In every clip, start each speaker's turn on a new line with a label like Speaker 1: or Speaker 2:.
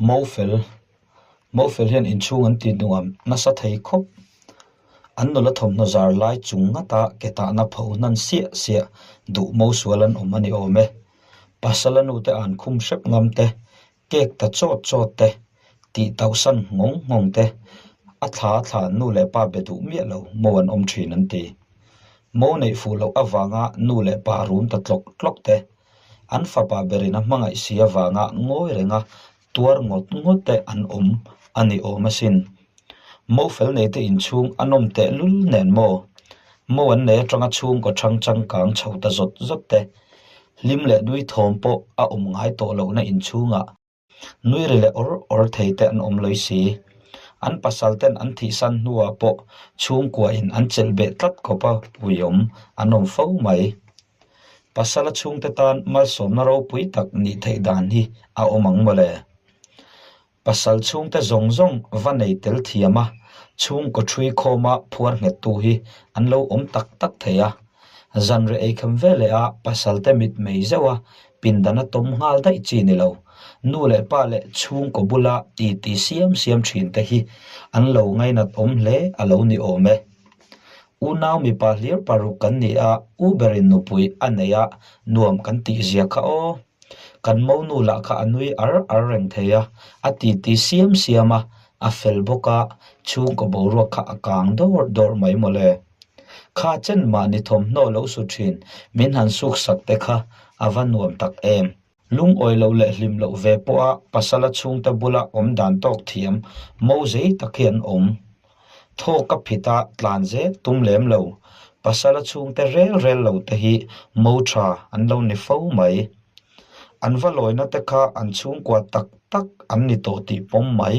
Speaker 1: Mofel Mofel hian inchhung an ti nuam nasa thei khawp. An nula thawmhnaw zar lai chung ngata ke tahna pho hnan siah siah duh mo sual an awm a ni awm e. Pasala nute an khum hrep ngam te, cake ta chawt chawt te, tih tauhsan nghawng nghawng te, a thla a thla nu leh pa be duh miah lo mo an awm thin an ti. Mo neih fuh loh avanga nu leh pa rum ta tlawk tlawk te, an fapa berin a hmangaih si avanga ngawi renga tuar ngawt ngawt te an awm a ni awm asin. Mo fel nei te inchhung a nawm tehlul nen maw? Mo an nei atanga chhungkaw chang changkang chho ta zawt zawt te, hlim leh nui thawm pawh a awm ngai tawh lohna inchhungah nui ri leh awr awr thei te an awm lawi si. An pasal ten an thihsan hnuah pawh chhungkuain an chelh beh tlat khawpa puiawm an awm fo mai. Pasala chhungte tan malsawmna ropui tak nih theih dan hi a awm ang mawle. Pasal chhungte zawng zawng va nei tel thiam a, chhungkaw ṭhui khawma phuar nghettu hi an lo awm tak tak thei a. Zanriah eikham veleh a pasalte mit mei zeuh a, pindan a tawm nghal daih chi ni lo. Nu leh pa leh chhungkaw bula titi siam siam ṭhin te hi an lo ngainat awm hle a lo ni awm e. Unau mipa hlir paruk kan ni a, u berin nupui a nei a, nuam kan tih zia kha aw. Kan monu lah kha a nui ar ar reng thei a, a titi siam siam a, a fel bawk a, chhungkaw boruak kha a kang dawr dawr mai mawle. Kha chen mahni thawmhnaw lo su thin min han suk sak te kha a va nuam tak em. Lungawi loh leh hlim loh ve pawha pasala chhungte bula awm dan tawk thiam mo zei tak hi an awm. Thaw ka phit a tlan zel tum lem lo, pasala chhungte rel rel lo te hi mo tha an lo ni fo mai. An va lawina te kha an chhungkua tak tak an ni tawh tih pawm mai.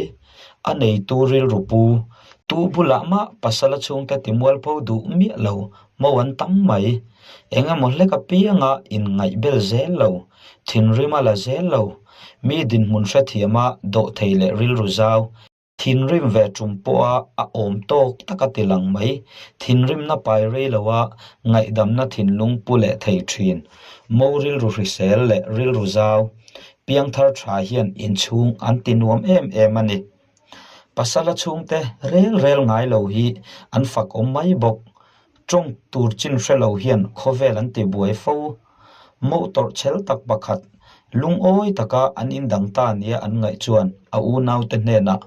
Speaker 1: A neitu rilru pu, tu bulah mah pasala chhungte timualpho duh miah lo mo an tam mai. Eng emaw hlek apianga inngaih bel zel lo, thinrim a la zel lo, mi dinhmun hrethiama dawhthei leh rilru zau, thinrim ve tum pawha a awm tawk tak a ti lang mai, thinrimna pai rei loa ngaihdamna thinlung pu leh thei thin, mo rilru hrisel leh rilru zau, piangthar tha hian inchhung an ti nuam em em a ni. Pasala chhungte rel rel ngai lo hi an fak awm mai bawk. Tawng tur chin hre lo hian khawvel an ti buai fo. Mauh tawrh chhel tak pakhat, lungawi taka an indang ta nia an ngaih chuan a unaute hnenah,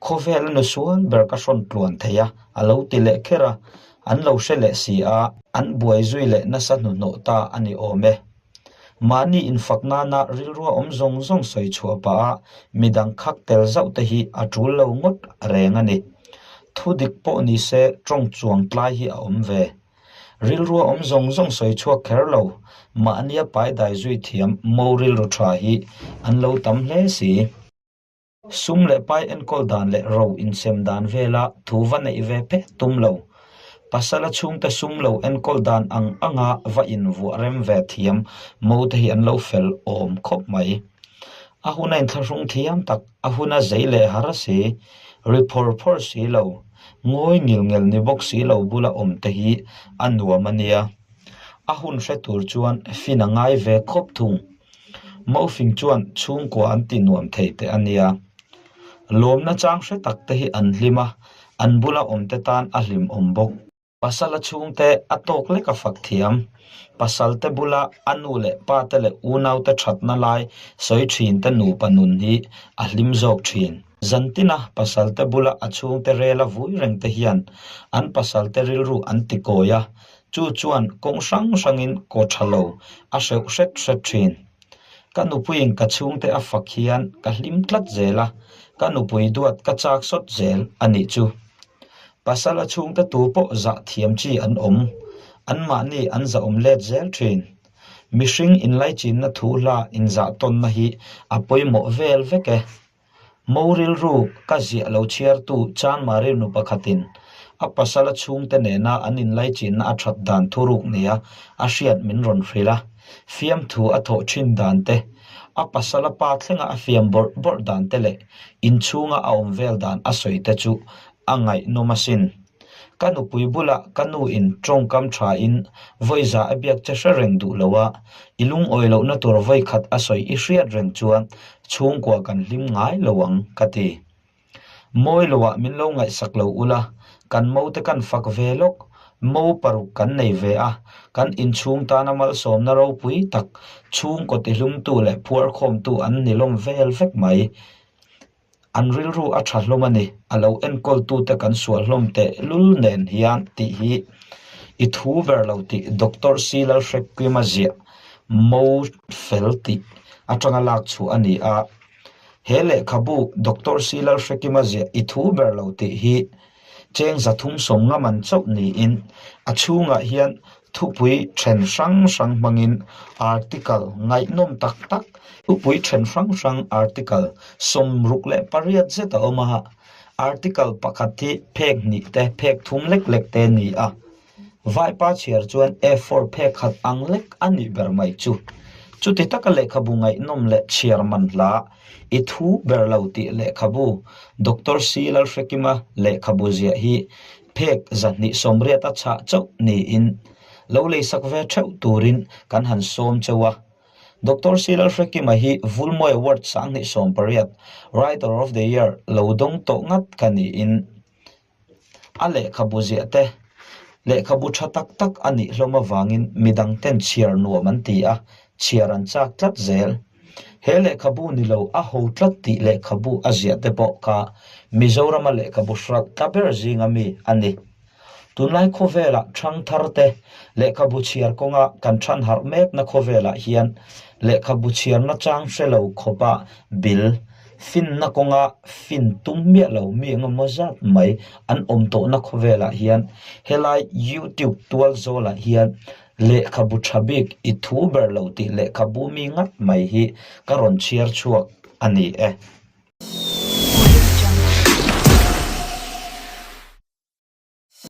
Speaker 1: Khawvel a nusual ber ka hrawn tluan thei a, a lo ti leh kher a. An lo hre leh si a, an buai zui leh nasa hnuhnawh ta a ni awm e. Mahni infak nana rilrua awm zawng zawng sawi chhuah pah a midang khak tel zauh te hi a tul lo ngawt reng a ni. Thu dik pawh ni se tawng chuang tlai hi a awm ve. Rilrua awm zawng zawng sawi chhuak kher lo, mahnia pai dai zui thiam mo rilru tha hi an lo tam hle si. Sum leh pai enkawl dan leh ro insem dan vela thu va neih ve phet tum lo. Pasala chhungte sum lo enkawl dan ang anga va invuah rem ve thiam mo te hi an lo fel awm khawp mai. A huna inthlahrung thiam tak, a huna zei leh har si, ri phawr phawr si lo, ngawi ngil ngel ni bawk si lo bula awm te hi a nuam a nia. A hun hre tur chuan fin a ngai ve khawp thung. Mofing chuan chhungkua an ti nuam thei teh a nia. Lawmna chang hre tak te hi an hlim a, an bula awm te tan a hlimawm bawk. Pasala chhungte a tawk lek a fak thiam. Pasal te bula a nu leh pa te leh unau te thatna lai sawi thin te nupa nun hi a hlim zawk thin. Zantina pasal te bula a chhungte rel a vui reng te hian an pasal te rilru an ti kawi a, Chu chuan kawng hrang hrangin kaw tha lo a hreuh hret hret thin. Ka nupuiin ka chhungte a fak hian ka hlim tlat zel a, ka nupui duat ka chak sawt zel a nih chu. Pasal a chhungte tu pawh zah thiam chi an awm, anmahni an zahawm let zel thin. Mihring inlaichinna thu hla inzah tawnna hi a pawimawh vel vek e. Mo rilru ka ziah lo chhiartu Chanmari nu pakhatin a pasala chhungte nena an inlaichinna a that dan thuruk nia a hriat min rawn hrilh a, fiamthu a thawh thin dan te, a pasala pa thlenga a fiam bawrh bawrh dan te leh inchhunga a awm vel dan a sawi te chu a ngaihnawm asin. Ka nupui bulah ka nu in tawngkam tha in vawi za a biak che hre reng duh lo a, i lungawi lohna tur vawi khat a sawi i hriat reng chuan chhungkua kan hlim ngai lo ang ka ti. Mawi loah min lo ngaihsak lo ula, kan mo te kan fak ve lawk, mo paruk kan nei ve a, kan inchhung tana malsawmna ropui tak chhungkaw tihlumtu leh phuarkhawmtu an ni lawm vel vek mai. An rilru a tha hlawm a ni, a lo enkawltute kan sual hlawm teh lul nen hian tih hi i thu ber lo tih Doctor C Lalhrekkima ziah Mo fel tih atanga lak chhuah a ni a. He lehkhabu Doctor C Lalhrekkima ziah i thu ber lo tih hi Cheng 300 ngaman chauh niin a chhungah hian thupui then hrang hrang hmangin article ngaihnawm tak tak thupui then hrang hrang article 68 zet a awm a, article pakhat hi phek hnih te phek thum lek lek te a ni a. Vaipa chhiar chuan A4 phek khat ang lek a nih ber mai chu. Chuti taka lehkhabu ngaihnawm leh chhiar man hla i thu ber lo tih lehkhabu Doctor C Lalhrekima lehkhabu ziah hi phek 280 a chhah chauh niin lo leisak ve theuh turin kan han sawm cheu a. Doctor C Lalhrekima hi Vulmawi Award 2018 Writer of the Year lo dawng tawh ngat ka niin A lehkhabu ziah te, lehkhabu tha tak tak a nih hlawm avangin midang ten chhiar nuam an ti a, chhiar an chak tlat zel. He lehkhabu ni lo a ho tlat tih lehkhabu a ziah te pawh kha Mizorama lehkhabu hralh tla ber zinga mi a ni. Tunlai khawvelah thangthar te lehkhabu chhiar kawnga kan than harh mekna khawvelah hian lehkhabu chhiarna chang hre lo khawpa bil Finna kawnga fin tum miah lo mi engemaw zat mai an awm tawhna khawvelah hian helai YouTube tual zawlah hian lehkhabu tha bik i thu ber lo tih lehkhabu mi ngat mai hi ka rawn chhiar chhuak a ni e.